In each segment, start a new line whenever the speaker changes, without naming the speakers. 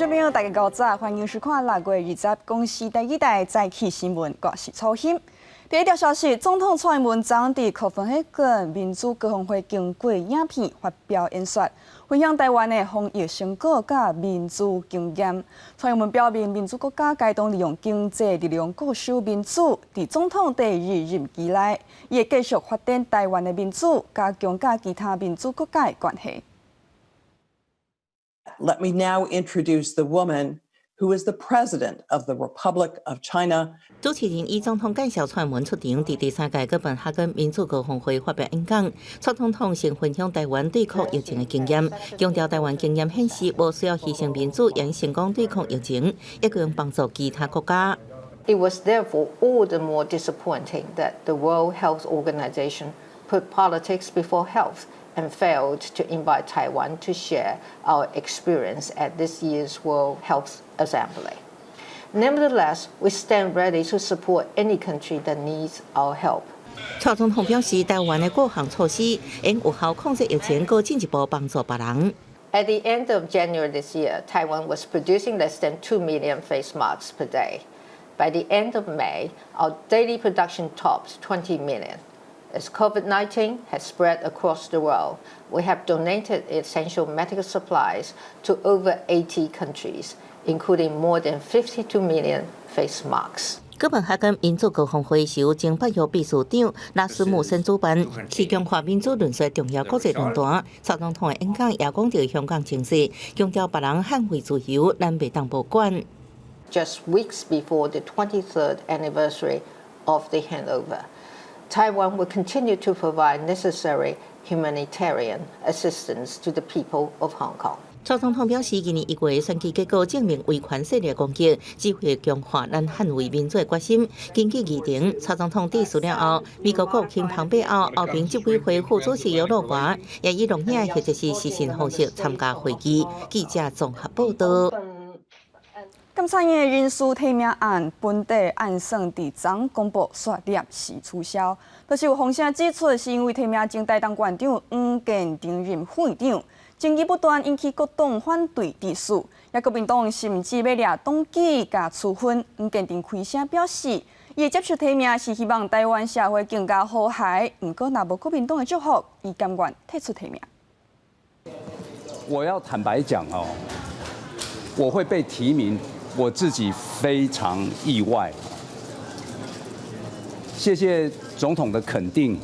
眾朋友，大家午早，歡迎收看6月20公視第二台早起新聞，我是楚欣。第一條消息，總統蔡英文昨佇哥本哈根民主高峰會經過影片發表演說，分享臺灣的防疫成果佮民主經驗。蔡英文表明，民主國家該當利用經濟力量固守民主。佇總統第二任期內，伊會繼續發展臺灣的民主，加強佮其他民主國家的關係。
Let me now introduce the woman who is the president of the Republic of China.
主持人以總統介紹蔡英文出場，佇第三屆哥本哈根民主高峰會發表演講。蔡總統先分享臺灣對抗疫情的經驗，強調臺灣經驗顯示無需要犧牲民主，也成功對抗疫情，也可用幫助其他國家。
It was therefore all the more disappointing that the World Health Organization put politics before health and failed to invite Taiwan to share our experience at this year's World Health Assembly. Nevertheless, we stand ready to support any country that needs our help.
蔡總統表示，臺灣的各項措施應有效控制疫情，閣進一步幫助別人。
At the end of January this year, Taiwan was producing less than 2 million face masks per day. By the end of May, our daily production topped 20 million. As COVID-19 has spread across the world, we have donated essential medical supplies to over 80 countries, including more than 52 million face masks.
哥本哈根民主高峰會是由前北約秘書長拉斯穆森主辦，是強化民主論述重要國際論壇。蔡總統的演講也講到香港情勢，強調別人捍衛自由，咱袂當無管。
Just weeks before the 23rd anniversary of the handover, Taiwan will continue to provide necessary humanitarian assistance to the people of Hong Kong.
蔡總統表示，今年1月選舉結果證明威權勢力攻擊，只會強化咱捍衛民主的決心。根據議程，蔡總統致辭了後，美國國務卿龐貝奧、歐盟執委會副主席尤洛娃也以錄影或者是視訊方式參加會議。記者綜合報道。
監察院人事提名案本底按算佇昨公布，煞臨時取消。但是有風聲指出，是因為提名前台東縣長黃建庭任副院長，爭議不斷，引起各黨反對致死。也國民黨甚至欲掠黨紀共處分。黃建庭開聲表示，伊會接受提名是希望臺灣社會更加和諧。毋過，若無國民黨的祝福，伊甘願退出提名。
我要坦白講哦，我會被提名，我自己非常意外。謝謝總統的肯定。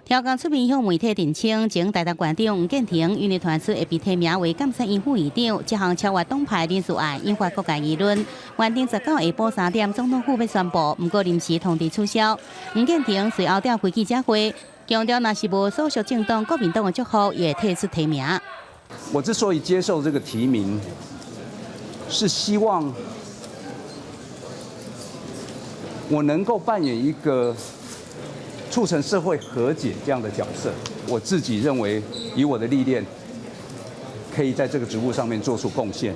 刁工出面向媒體澄清，前台東縣長黃建庭因為傳出會被提名為監察院副院長，這項超越黨派人事案引發各界議論。原定19下晡3點總統府欲宣布，毋過臨時通知取消。黃建庭隨後召開記者會，強調若是無所屬政黨國民黨的祝福，會退出提名。
我之所以接受這個提名，是希望我能夠扮演一個促成社會和解這樣的角色。我自己認為，以我的歷練，可以在這個職務上面做出貢獻。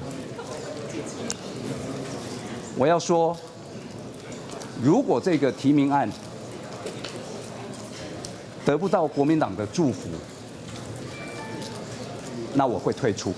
我要說，如果這個提名案得不到國民黨的祝福，那我會退出。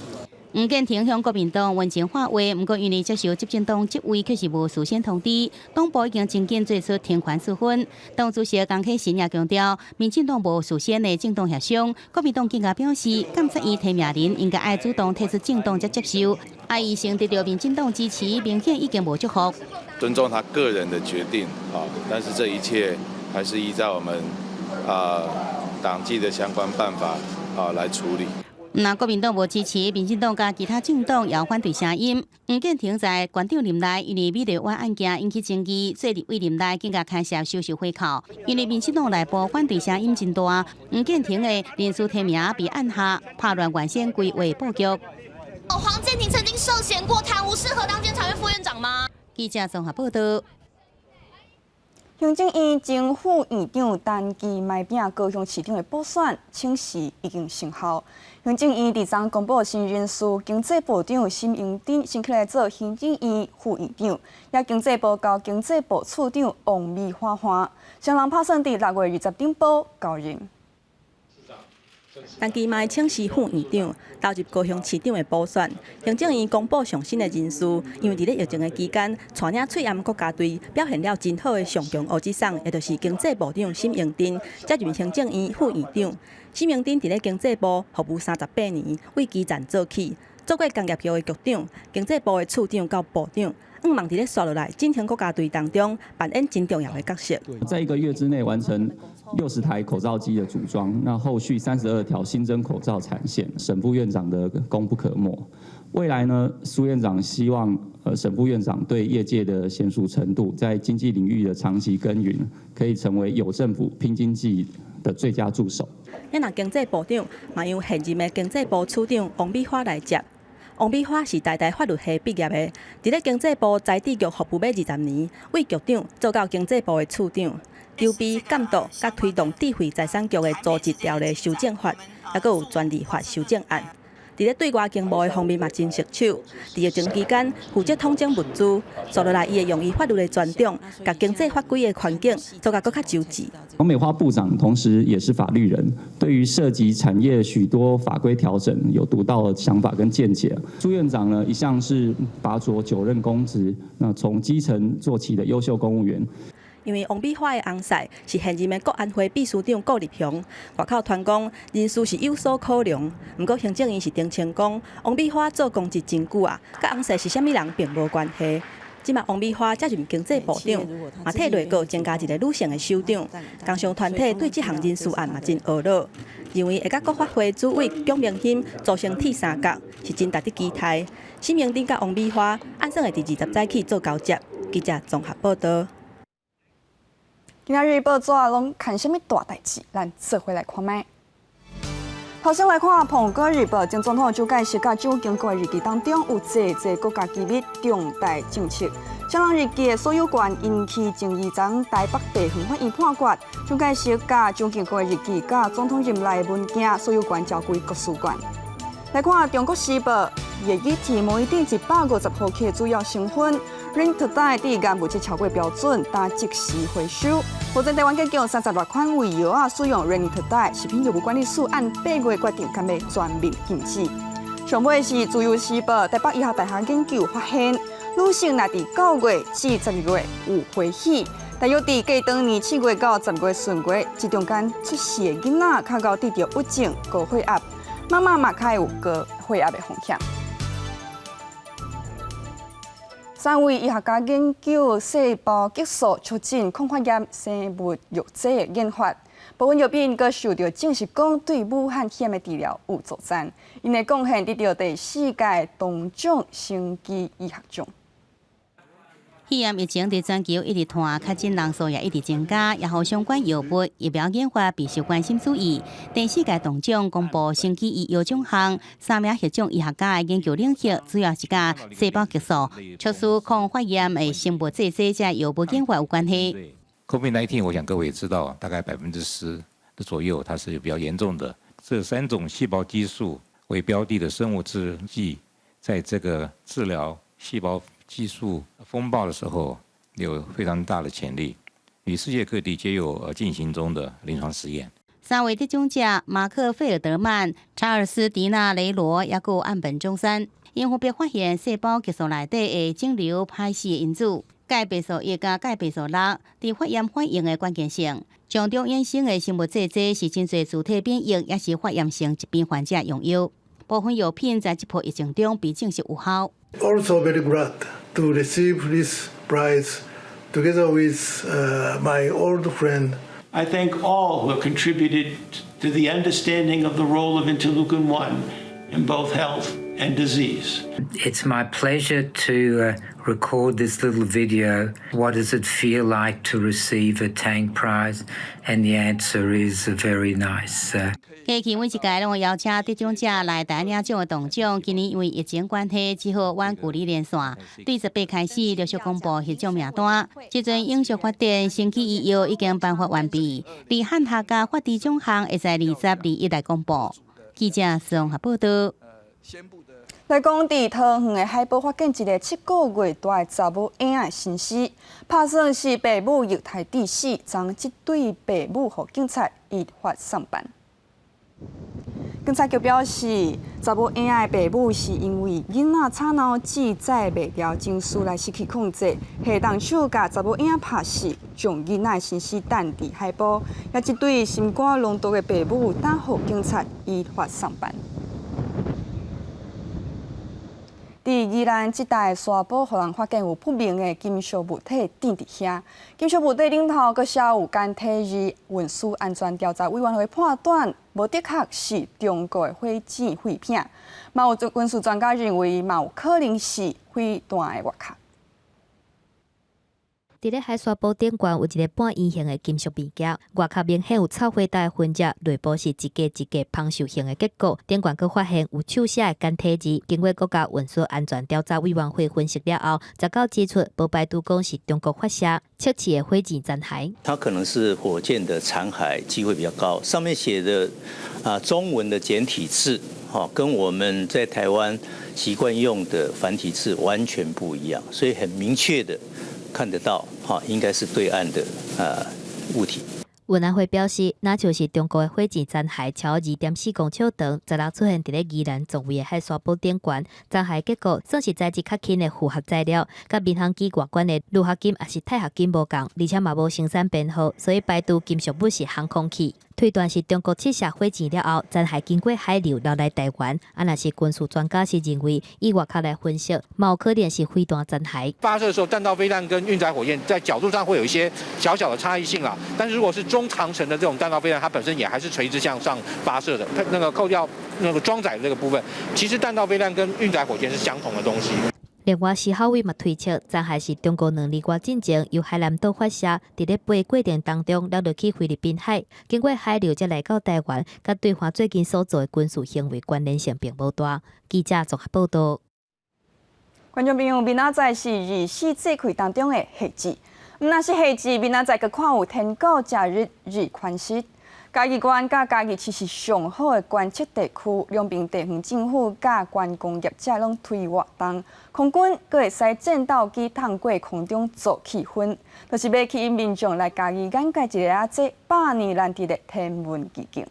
黃建庭向國民黨溫情喊話，毋過因為接受執政黨職位，卻是無事先通知，黨部已經真緊做出停權處分。黨主席江啟臣也強調，民進黨無事先的政黨協商，國民黨更加表示，監察院提名人應該愛主動提出政黨才接受。啊，伊先得到民進黨支持，明顯已經無祝福。
尊重他個人的決定啊，但是這一切還是依照我們啊黨紀的相關辦法啊來處理。
若國民黨無支持，民進黨佮其他政黨也有反對聲音。黃建庭在縣長任內，因為美麗灣案件引起爭議，做立委任內更加牽涉收受回扣。因為民進黨內部反對聲音真大，黃建庭的人事提名被按下，拍亂原先規劃布局。
黃建庭曾經涉嫌過貪污，適合當監察院副院長嗎？
記者綜合報道。
行政院正副院長陳其邁拚高雄市長的補選，請示已經生效。行政院佇昨公布新人事，經濟部長沈榮津升起來做行政院副院長，也經濟部交經濟部次長王美花換，雙人拍算佇6月20頂晡交任。
陳其邁請辭副院長，投入高雄市長的補選。行政院公布上新的人事，因為佇咧疫情的期間，帶領喙罨國家隊表現了真好的上強烏子送，也就是經濟部長沈榮津，接任行政院副院長。沈榮津佇咧經濟部服務38年，為基層做起，做過工業局的局長、經濟部的處長到部長。向望佇咧紲落來振興國家隊當中扮演真重要的角色。
在一個月之內完成60台口罩機的組裝，那後續32條新增口罩產線，沈副院長的功不可沒。未來呢，蘇院長希望，沈副院長對業界的嫻熟程度，在經濟領域的長期耕耘，可以成為有政府拼經濟的最佳助手。
那經濟部長嘛由現任的經濟部次長王美花來接。王美花是台大法律系畢業的，佇咧經濟部財智局服務欲20年，為局長做到經濟部的次長，籌備監督佮推動智慧財產局的組織條例修正法，抑閣有專利法修正案。佇咧對外經貿的方面嘛真熟手。佇疫情期間負責統整物資，紲落來伊會用伊法律的專長，共經濟法規的環境做甲閣較周至。
王美花部長同時也是法律人，對於涉及產業許多法規調整有獨到的想法跟見解。蘇院長呢，一向是拔擢久任公職，那從基層做起的優秀公務員。
因為王美花的翁婿是現任的國安會秘書長顧立雄，外口傳講人事是有所考量。毋過行政院是澄清講，王美花做公職真久啊，佮翁婿是啥物人並無關係。這馬王美花接任經濟部長，嘛替內閣增加一個女性的首長。工商團體對這項人事案嘛真懊惱，認為會佮國發會主委蔣明钦組成鐵三角，是真值得期待。沈榮津佮王美花按算會佇20早起做交接。記者綜合報道。
今仔日報紙攏看啥物大代誌？咱做伙來看覓。頭先來看《蘋果日報》，前總統蔣介石佮蔣經國的日記當中有濟濟國家機密重大政策。雙人日記的所有權引起爭議，昨台北地方法院判決，蔣介石佮蔣經國的日記佮總統任內的文件所有權交歸國史館。來看《中國時報》，熱議提摩一定150毫克主要成分。忍特帶佇藥物質超過標準，當即時回收。目前台灣計共36款胃藥仔使用忍特帶，食品藥物管理署按8月決定，將欲全面禁止。上尾是自由時報，台北醫學大學研究發現，女性若佇9月至12月有花喜，大約佇過當年7月到10月旬月，這中間出世的囡仔較𠢕得著鬱症、高血壓，媽媽嘛較會有高血壓的風險。三位醫學家研究細胞激素促進抗發炎生物藥劑的研發，部分藥品閣受著證實講對武漢肺炎的治療有助讚。𪜶的貢獻得著第四屆唐獎生技醫學獎。
肺炎疫情佇全球一直傳，確診人數也一直增加，也予相關藥物疫苗研發備受關心注意。第四屆唐獎公布生技醫藥獎項，三名獲獎醫學家的研究領域主要是佮細胞激素、促使抗發炎的生物製劑這藥物研發有關係。
COVID-19，我想各位也知道，大概10%的左右，它是比較嚴重的。這三種細胞激素為標的的生物製劑，在這個治療細胞激素風暴的時候，有非常大的潛力，與世界各地皆有進行中的臨床試驗。
三位得獎者馬克·費爾德曼、查爾斯·迪納雷羅，抑閣岸本中山，𪜶分別發現細胞激素內底的腫瘤歹勢因子，鈣白素一佮鈣白素六，佇發炎反應的關鍵性。從中衍生的生物製劑是真濟自體免疫，抑是發炎性疾病患者用藥。部分藥品在這波疫情中被證實有效。
Also very glad to receive this prize together with my old friend.
I thank all who have contributed to the understanding of the role of interleukin 1 in both health and disease.
It's my pleasure to record this little video. What does it feel like to receive a Tang Prize? And the answer is very nice.
過去每一屆攏會邀請得獎者來台領獎的唐獎，今年因為疫情關係，只好遠距離連線。對18開始陸續公布獲獎名單。這陣永續發展生技醫藥已經頒發完畢，而漢學佮法治獎項會在20、21來公布。記者綜合報道。
來講，佇桃園的海埔發現一個7個月大的查某嬰仔新屍，拍算是爸母虐待致死，將這對爸母予警察依法送辦。警察局表示，查某嬰仔的爸母是因為囡仔吵鬧，志在袂牢情緒來失去控制，下動手共查某嬰仔拍死，將囡仔身屍擲佇海埔。也這對心肝濃毒的爸母，等予警察依法送辦。佇宜蘭這帶沙埔，予人發現有不明的金屬物體釘佇遐。金屬物體頂頭閣寫有簡體字，運輸安全調查委員會判斷，無的確是中國的火箭廢片。嘛有軍事專家認為，嘛有可能是飛彈的外殼。
佇咧海沙埔頂懸有一个半圓形的金屬物件，外殼明顯有臭火焦的痕跡，內部是一格一格芳獸形的結構。頂懸閣發現有手寫的簡體字。經過國家運輸安全調查委員會分析了後，19指出，無排除講是中國發射測試的火箭殘骸。
它可能是火箭的殘骸，機會比較高。上面寫的啊中文的簡體字，哈，跟我們在台灣習慣用的繁體字完全不一樣，所以很明確的。看得到，哈，應該是對岸的物體。
運安會表示，若就是中國的火箭殘骸超2.4公尺長，十六出現佇咧宜蘭壯圍的海沙埔頂懸，殘骸結構算是材質較輕的複合材料，佮民航機外觀的鋁合金抑是鈦合金無仝，而且嘛無生產編號，所以排除金屬物是航空器。推斷是中國試射火箭了後，殘骸經過海流流來台灣。啊，若是軍事專家是認為，以外殼來分析，嘛有可能是飛彈殘骸。
發射的時候，彈道飛彈跟運載火箭在角度上會有一些小小的差異性啦。但是如果是中長程的這種彈道飛彈，它本身也還是垂直向上發射的。它那個扣掉那個裝載這個部分，其實彈道飛彈跟運載火箭是相同的東西。
另外，時考委嘛推測，殘骸是中國2年外進前由海南島發射，佇咧飛過程當中落落去菲律賓海，經過海流才來到台灣，佮對方最近所做的軍事行為關聯性並無大。記者綜合報道。
觀眾朋友，明仔載是二十四節氣當中的夏至，毋但是夏至，明仔載閣看有天狗食日日環食。嘉義縣佮嘉義市是上好的觀測地區，兩邊地方政府佮觀光業者攏推活動，空軍閣會使戰鬥機透過空中做氣氛，就是欲吸引民眾來嘉義眼界一下這百年難得的天文奇景。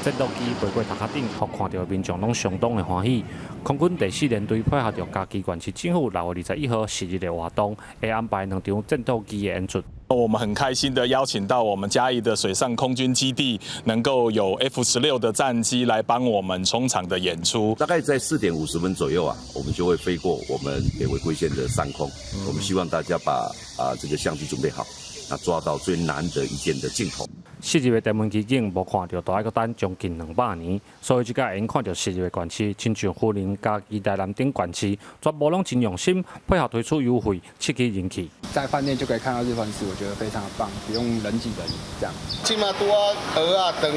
戰鬥機飛過頭殼頂，予看著的民眾攏相當的歡喜。空軍第四聯隊配合著嘉義縣市政府6月21號昔日的活動，會安排兩場戰鬥機的演出。
我們很開心的邀請到我們嘉義的水上空軍基地，能夠有 F-16的戰機來幫我們衝場的演出。
大概在4點50分左右啊，我們就會飛過我們北回歸線的上空。我們希望大家把啊這個相機準備好，那抓到最難得一見的鏡頭。
昔日的天文奇景無看著，都愛閣等將近200年，所以這擺會用看著昔日的縣市，親像雲林、嘉義、台南等縣市，全部攏真用心配合推出優惠，刺激人氣。
在飯店就可以看到日環食，我覺得非常的棒，不用人擠人這樣。
這馬拄仔蚵仔當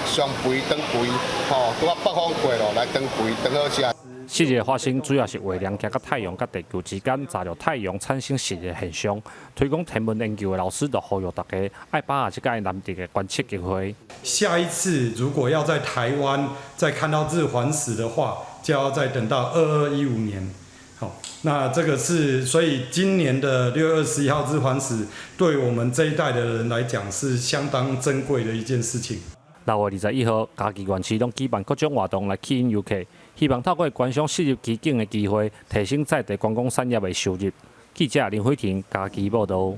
上肥當肥，吼，拄仔北風過咯，來當肥當好食。
昔日的發生主要是月亮行到太陽佮地球之間，閘著太陽產生蝕的現象。推廣天文研究的老師就呼籲大家愛把握這個難得的觀測機會。
下一次如果要在台灣再看到日環食的話，就要再等到2215年。好，那這個是所以今年的6月21號日環食，對我們這一代的人來講是相當珍貴的一件事情。
6月21號，嘉義縣市攏舉辦各種活動來吸引遊客，希望透過觀賞昔日奇景的機會，提升在地觀光產業的收入。記者林慧婷嘉義報導。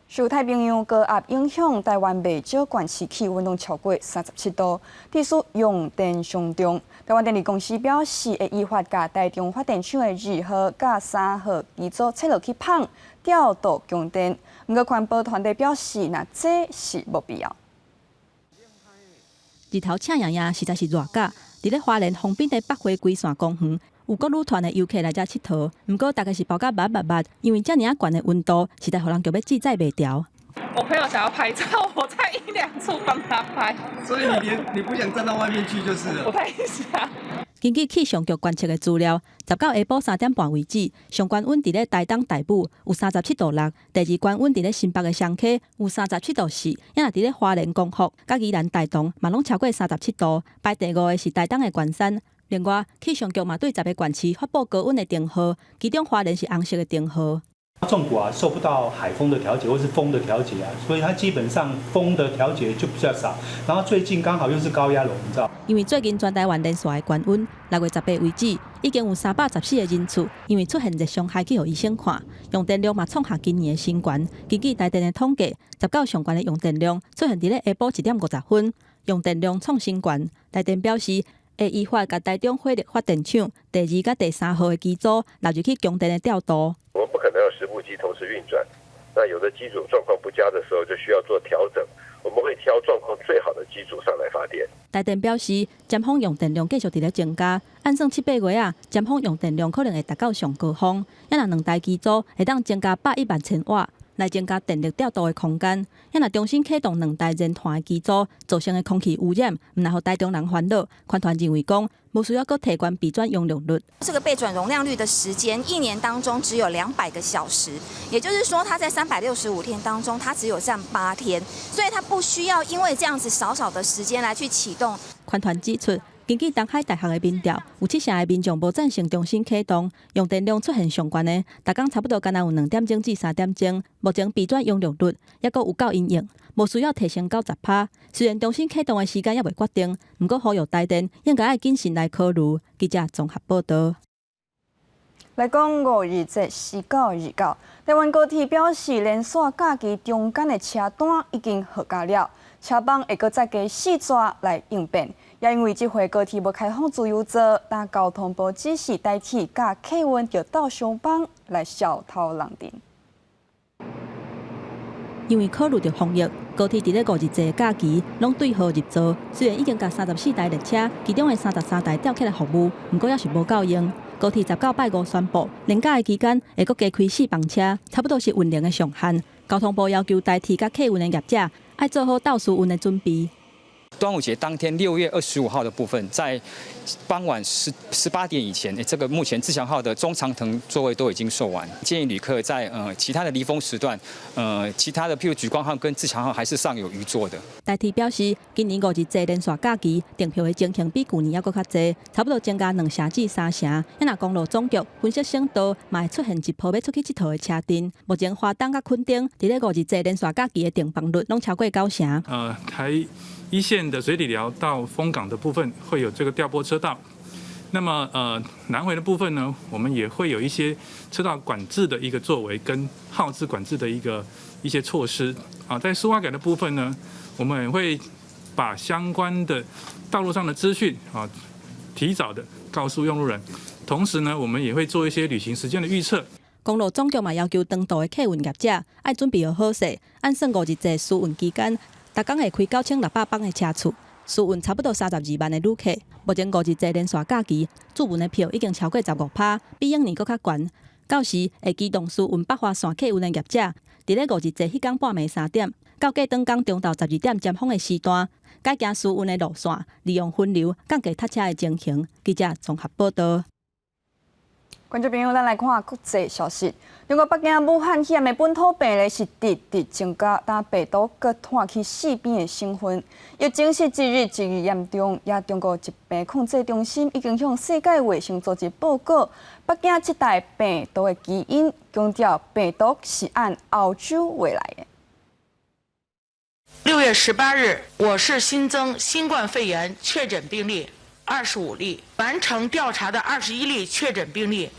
受太平洋高壓影響，台灣袂少縣市氣溫攏超過37度，致使用電傷重。台灣電力公司表示，會依法共台中發電廠的2號佮3號機組切落去麭，調度供電。毋過環保團體表示，若這是無必要。
日頭赤炎炎，實在是熱甲。佇咧花蓮豐濱的北回歸線公園，有國旅團的遊客來遮𨑨迌。毋過大家是包甲密密密，因為遮爾仔懸的溫度，實在予人著欲自在袂牢。
我朋友想要拍照，我在陰涼處幫他拍。
所以你連你不想站到外面去就是了。
我拍一下。
根據氣象局觀測的資料，19下晡3點半為止，上懸溫佇咧台東大武有37.6度，第二懸溫佇咧新北的雙溪有37.4度，也若佇咧花蓮光復、佮宜蘭大同嘛攏超過37度。排第五个是台東的關山。另外，氣象局嘛對10个縣市發布高溫的燈號，其中花蓮是紅色的燈號。
縱谷啊，受不到海風的調節或是風的調節啊，所以它基本上風的調節就比較少。然後最近剛好又是高壓籠罩。
因為最近全台灣連續的高溫，6月18為止，已經有314個人次因為出現熱傷害去予醫生看，用電量嘛創下今年的新高。根據台電的統計，19上懸的用電量出現佇咧下晡1點50分，用電量創新高。台電表示，會依法共台中火力發電廠第二佮第三號的機組納入去供電的調度。
我們不可能有10部機同時運轉，那有的機組狀況不佳的時候，就需要做調整。我們會挑狀況最好的機組上來發電。
台電表示，尖峰用電量繼續佇咧增加，按算七八月啊，尖峰用電量可能會達到上高峰。啊若兩台機組會當增加101萬千瓦，來增加電力調度的空間。啊若重新啟動兩台燃炭的機組，造成的空氣污染，毋但予台中人煩惱。環團認為講，無需要閣提懸備轉容量率。
這個備轉容量率的時間，一年當中只有200個小時，也就是說，它在365天當中，它只有佔8天，所以它不需要因為這樣子少少的時間來去啟動。
環團指出，根據東海大學的民調，有七成的民眾無贊成重新啟動，用電量出現上懸的，逐工差不多干焦有2點鐘至3點鐘。目前備轉容量率猶閣有夠應用，無需要提升到10%。雖然重新啟動的時間猶未決定，毋過呼籲台電應該愛謹慎來考慮。記者綜合報道。
來講五日節19/29，台灣高鐵表示，連線假期中間的車單已經核價了，車網會閣再加四逝來應變。也因為這回高鐵無開放自由座，但交通部指示台鐵佮客運著鬥相幫來消頭人陣。
因為考慮著防疫，高鐵佇咧五日節假期攏對號入座。雖然已經共34台列車，其中的33台調起來服務，毋過猶是無夠用。高鐵19拜五宣布，連假的期間會閣加開四班車，差不多是運能的上限。交通部要求台鐵佮客運的業者愛做好鬥輸運的準備。
端午節當天6月25號的部分，在傍晚18點以前，這個目前自強號的中長程座位都已經售完。建議旅客在其他的離峰時段，其他的譬如莒光號跟自強號還是尚有餘座的。
台鐵表示，今年五日節連續假期訂票的情形比舊年猶閣較濟，差不多增加2成至3成。啊若公路總局分析省道，嘛會出現一波欲出去𨑨迌的車陣。目前花東佮墾丁佇咧五日節連續假期的訂房率攏超過9成。
台一線的水里寮到楓港的部分會有這個調撥車道，那麼南迴的部分呢，我們也會有一些車道管制的一個作為跟號誌管制的一些措施啊。在蘇花改的部分呢，我們也會把相關的道路上的資訊啊提早的告訴用路人，同時呢，我們也會做一些旅行時間的預測。
公路總局嘛要求長途的客運業者愛準備好勢，按算五日節疏運期間，逐工會開9600班的車次，輸運差不多32萬的旅客。目前五日節連續假期，注文的票已經超過15%，比往年閣較懸。到時會機動輸運北華線客運的業者，佇咧五日節彼工半暝3點到過轉工中晝12點尖峰的時段，改行輸運的路線，利用分流降低塞車的情形。記者綜合報道。
觀眾朋友，咱來看國際消息。中國北京武漢肺炎的本土病例是直直增加，但病毒閣湠去四邊的省份，疫情是一日一日嚴重。也中國疾病控制中心已經向世界衛生組織報告，北京這代病毒的基因，強調病毒是按歐洲過來的。
6月18日，我市新增新冠肺炎確診病例25例，完成調查的21例確診病例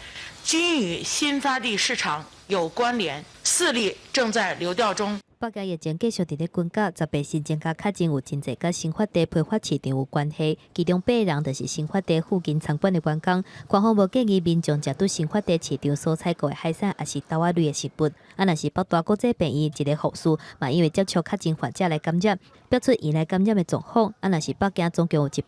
均與新發地市場有關聯，4例正在流調中。
北京疫情繼續佇咧滾價，10八新增加確診有真濟佮新發地批發市場有關係，其中八個人就是新發地附近餐館的員工。官方無建議民眾食佇新發地市場所採購的海產，抑是豆仔類的食物。啊，若是北大國際病院一個護士，嘛因為接觸確診患者來感染，爆出院內感染的狀況。啊，若是北京總共有183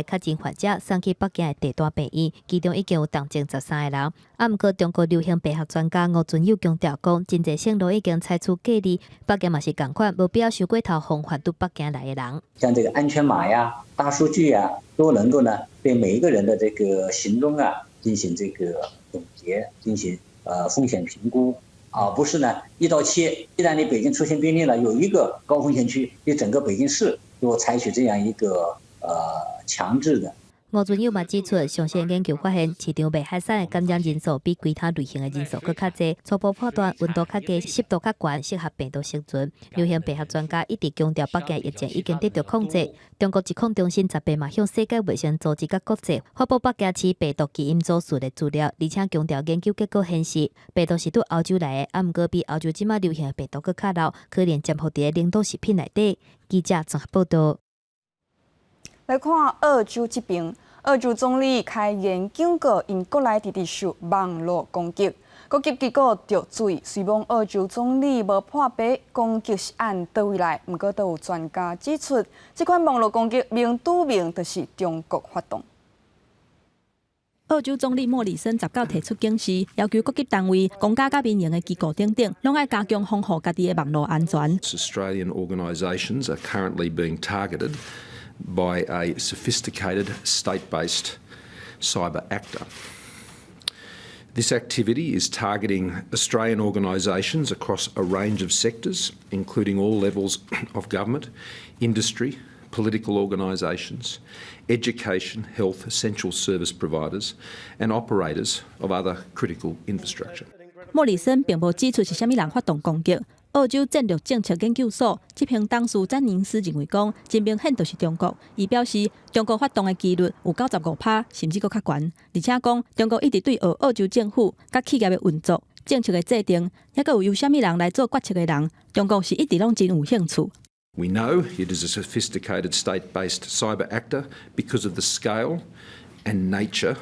個確診患者送去北京的地大病院，其中已經有重症13個人。啊，毋過中國流行病學專家吳尊友強調講，真濟省攏已經採取隔離。北京嘛是仝款，無必要傷過頭防範佇北京來的人。
像這個安全碼呀、大數據呀，都能夠呢對每一個人的這個行蹤啊進行這個總結，進行風險評估，而不是呢一刀切。一旦你北京出現病例了，有一個高風險區，你整個北京市都採取這樣一個強制的。
吳尊友嘛指出，上新研究發現，市場賣海產的感染人數比其他類型的人數閣較濟。初步判斷，溫度較低、濕度較懸，適合病毒生存。流行病學專家一直強調，北京疫情已經得到控制。中國疾控中心18嘛向世界衛生組織佮國際發布北京市病毒基因組序的資料，而且強調研究結果顯示，病毒是對歐洲來的，啊毋過比歐洲這馬流行的病毒閣較老，可能潛伏佇咧冷凍食品內底。記者綜合報道。
來看澳洲這邊，澳洲總理開言警告，𪜶國內直直受網路攻擊，攻擊結果著注意。雖罔澳洲總理無破白，攻擊是按佗位來，毋過都有專家指出，這款網路攻擊明注明就是中國發動。
澳洲總理莫里森19提出警示，要求各級單位、公家佮民營的機構等等，攏愛加強防護家己的網路安全。
Australian organisations are currently being targeted by a sophisticated state-based cyber actor. This activity is targeting Australian organisations across a range of sectors, including all levels of government, industry, political organisations, education, health, essential service providers, and operators of other critical infrastructure.
莫里森並無指出是啥物人發動攻擊。澳洲戰略政策研究所執行董事詹寧斯認為講，真明顯就是中國。伊表示，中國發動的幾率有95%，甚至閣較懸。而且講，中國一直對澳洲政府佮企業的運作、政策的制定，抑閣有由啥物人來做決策的人，中國是一直攏真有興趣。
We know it is a sophisticated state-based cyber actor because of the scale and nature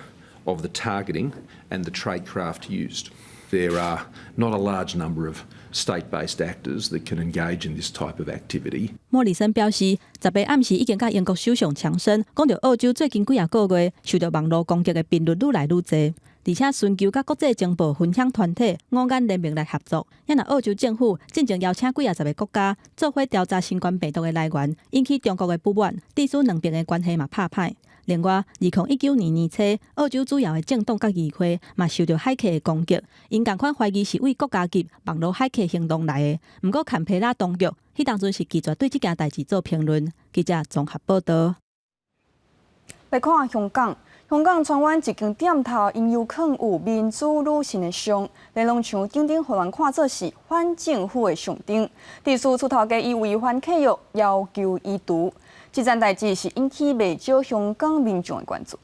of the targeting and the tradecraft used. There are not a large number of state-based actors that can engage in this type of activity.
莫里森表示，18暗時已經佮英國首相強生講著澳洲最近幾仔個月受到網路攻擊的頻率愈來愈濟，而且尋求佮國際情報分享團體五眼聯盟來合作。也若澳洲政府進前邀請幾仔十个國家做伙調查新冠病毒的來源，引起中國的不滿，致使兩邊的關係嘛拍歹。另外，2019年年初，澳洲主要的政黨佮議會嘛受著駭客的攻擊，𪜶仝款懷疑是為國家級網路駭客行動來的。毋過坎培拉當局彼當陣是拒絕對這件代誌做評論。記者綜合報道。
來看香港，香港荃灣一間店頭，𪜶有囥有民主女神的像，連儂牆頂頂予人看做是反政府的象徵。致使厝頭家伊違反契約，要求移除。這件代誌是引起袂少香港民眾的關注。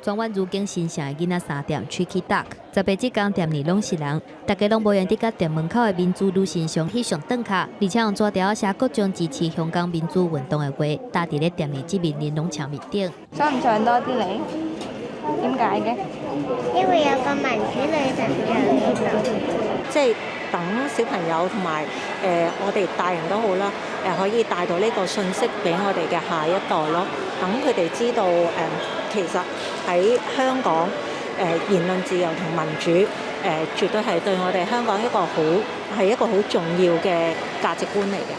荃灣如景新城的囡仔衫店 Tricky Duck，18這工店內攏是人，大家攏無閒佇佮店門口的民主女神像翕相轉卡，而且用紙條寫各種支持香港民主運動的話，貼佇咧店內這面連儂牆面頂。
想唔想多啲嚟？點解嘅？
因為有個民主女神像喺度。
即係等小朋友同埋我哋大人都好啦，可以帶到呢個信息俾我哋嘅下一代咯。等佢哋知道其實喺香港言論自由同民主絕對係對我哋香港一個好係一個好重要嘅價值觀嚟嘅。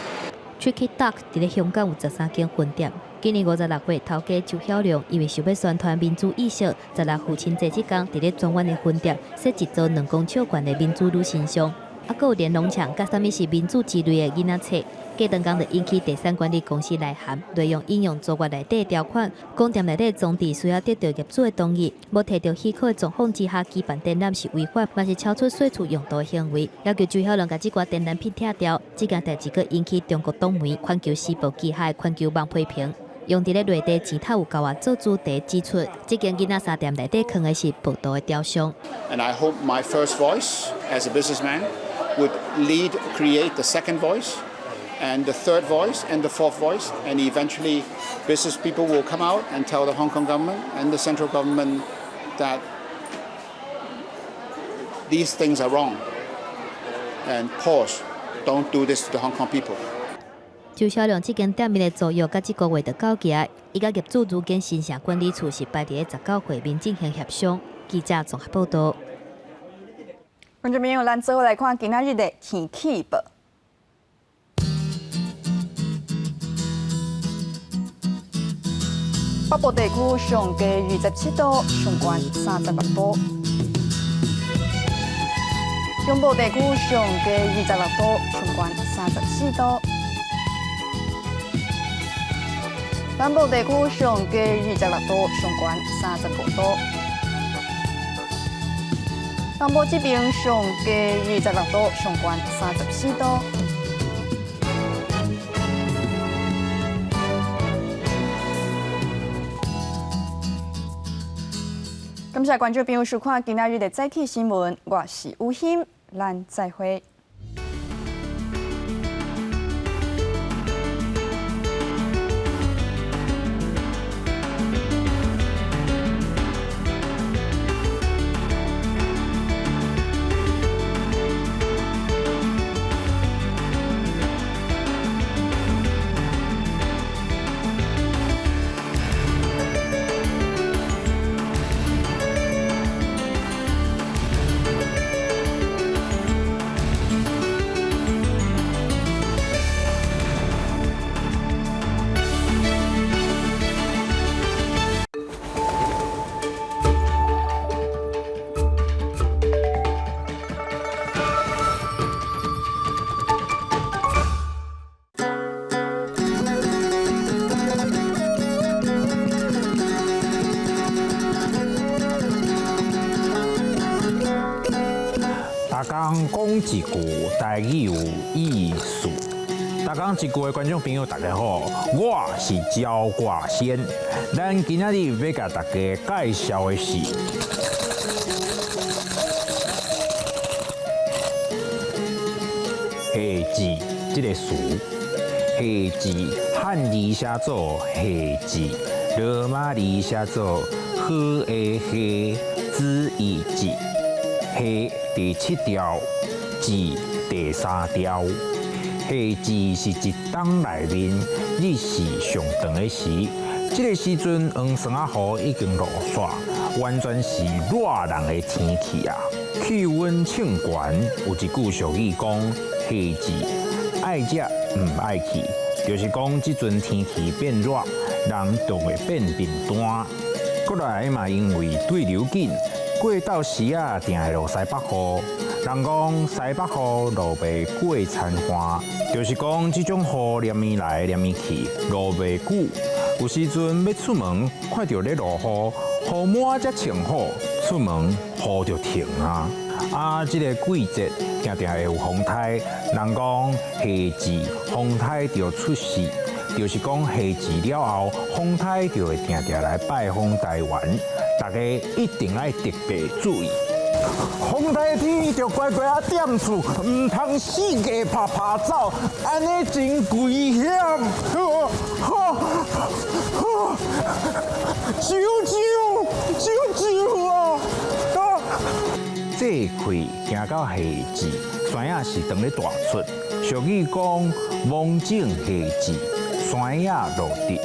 Tricky Duck 佇咧香港有13間分店。今年56歲，頭家周曉亮因為想欲宣傳民主意識，16父親節這工佇咧荃灣的分店設一座2公尺懸的民主女神像，啊，閣有連儂牆佮啥物是民主之類的囡仔冊。過兩工就引起地產管理公司來函，內容引用租約內底條款，講店內底裝置需要得到業主的同意，無提著許可的狀況之下舉辦展覽是違法，嘛是超出稅處用途的行為，要求周曉亮共這寡展覽品拆掉。這件代誌閣引起中國黨媒《環球時報》旗下的環球網批評。用佇咧內地錢頭有夠啊做主題指出，這間囡仔衫店內底囥的是暴徒的雕像。
And I hope my first voice as a businessman would lead, create the second voice, and the third voice, and the fourth voice, and eventually business people will come out and tell the Hong Kong government and the central government that these things are wrong. And pause, don't do this to the Hong Kong people.
周小亮這間店面的租約佮這個月就到期，伊佮業主如今新城管理處是擺佇咧19歲面進行協商。記者綜合報道。
觀眾朋友，咱做伙來看今仔日的天氣報。北部地區上低27度，上懸36度；中部地區上低26度，上懸34度。南部地區上低26度，上懸35度。東部這邊上低26度，上懸34度。感謝觀眾朋友收看今仔日的早起新聞，我是吳欣，咱再會。
逐工講一句台語有意思。逐工一句的觀眾朋友，大家好，我是焦掛仙。咱今仔日欲共大家介紹的是夏至這个詞。夏至漢字寫做夏至，羅馬字寫做好的夏，子一至。夏第七調，至第三調。夏至是一冬內面日時上長的時，這个時陣黃霜仔雨已經落煞，完全是熱人的天氣啊！氣溫衝懸，有一句俗語講：夏至愛食毋愛去，就是講這陣天氣變熱，人就會變貧惰。過來嘛，因為對流緊，過到時仔定會落西北雨。人講西北雨落袂過田旱，就是講這種雨連綿來連綿去，落袂久。有時陣欲出門，看著咧落雨，雨滿才穿好，出門雨就停啊。啊，這个季節定定會有風颱，人講夏至風颱就出世，就是講夏至了後，風颱就會定定來拜訪台灣，大家一定愛特別注意。
風颱天著乖乖仔踮厝，毋通四界拍拍走，按呢真危險。救救救救啊！
這氣行到夏至，山野是當咧大出。俗語講芒種夏至，山野落地，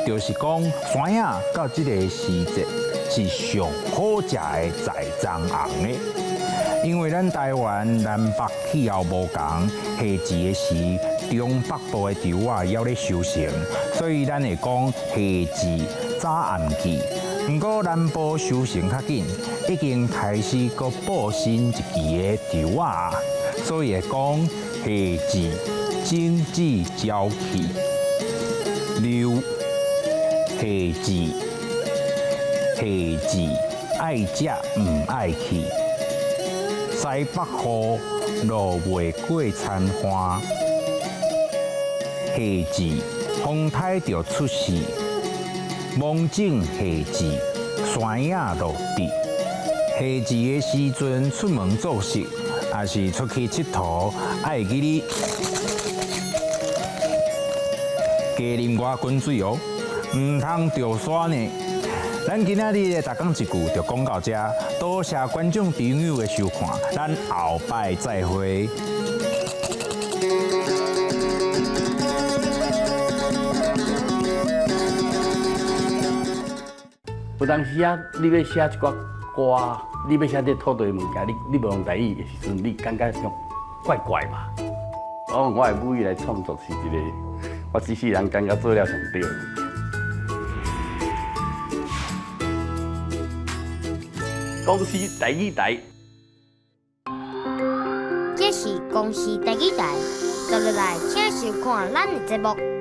就是講山野到這個時節是上好食的栽菘紅的。因為咱台灣南北氣候無仝，夏至的時，中北部的稻仔猶咧收成，所以咱會講夏至早暗季。毋過南部收成較緊，已經開始閣報新一季的稻仔，所以會講夏至種子交氣。六夏至，夏至愛食毋愛去，西北雨落袂過田旱。夏至風颱就出世，芒種夏至山野落地。夏至的時陣出門做事，抑是出去𨑨迌，愛記得加啉寡滾水哦，毋通著沙呢。咱今仔日的逐工一句就講到這，多謝觀眾朋友的收看，咱後擺再會。
有當時啊，你欲寫一寡歌，你欲寫這土地的物件，你無用台語的時陣，你感覺像怪怪嘛。我用我的母語來創作是一個，我這世人感覺做了上對的。公視台語台，
這是公視台語台，接落來請收看咱的節目。